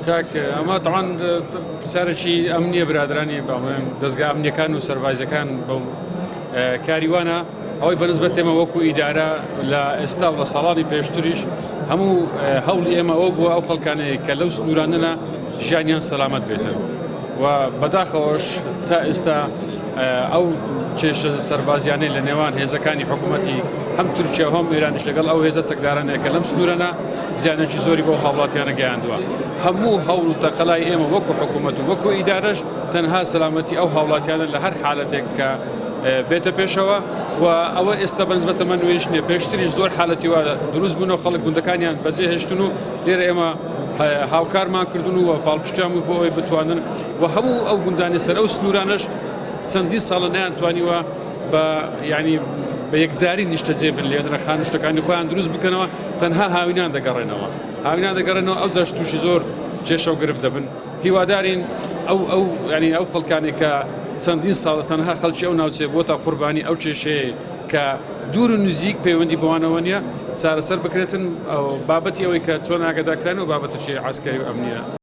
کاک ئەمە تەوان پرسیارێکی ئەمنیە برادرانی باڵێن دەزگا ئەمنیەکان و سەربازیەکان بەو کاریوانە ئەوەی بەنسبەت ئێمە وەکو ئیدارە لە ئێستا و لە ساڵانی پێشتریش هەموو هەوڵی ئێمە ئەو بووە ئەو خەڵکانەیە کە لەو سنوورانەنا ژیانیان سەلامەت بێتن و بەداخەوەش تا ئێستا ئەو کێشە سەربازیانەی لە نێوان هێزەکانی حکوومەتی هەم تورکیا و هەم ئێرانیش لەگەڵ ئەو هێزە چەکدارانەیە کە لەم سنوورەنا زیانێکی زۆری بۆ هاوڵاتیانە گەیاندووە. هەموو هەوڵ و تەقەلای ئێمە وەکو حکوومەت و وەکو ئیدارەش تەنها سەلامەتی ئەو هاوڵاتیانە لە هەر حالەتێک کە بێتە پێشەوە و ئەوە ئێستا بەنسبەتە من نوێیش نییە پێشتریش زۆر حالەتی وا دروست بوون و خەڵک گوندەکانیان بەجێ هێشتن و لێرە ئێمە هاوکارمان کردون و پاڵپشتیان بوو بۆ ئەوەی بتوانن و هەموو ئەو گوندانی سەر ئەو سنوورانەش چەندین ساڵە نەیانتوانیوە بە یعنی بە یەکجاری نیشتەجێ بن لێنرە خانوشتەکانی خۆیان دروست بکەنەوە تەنها هاوینان دەگەڕێنەوە هاوینان دەگەڕێنەوە ئەو جاش تووشی زۆر کێشە و گرفت دەبن هیوادارین ئەو ئەو ینی ئەو خەڵکانێک کە چەندین ساڵە تەنها خەڵکی ئەو ناوچەیە بۆتە قوربانی ئەو کێشەیە کە دوور و نزیک پەیوەندی بەوانەوە نییە چارەسەر بکرێتن بابەتی ئەوەی کە چۆن ئاگادارکران و بابەتێکی عەسکەری و ئەمنیە.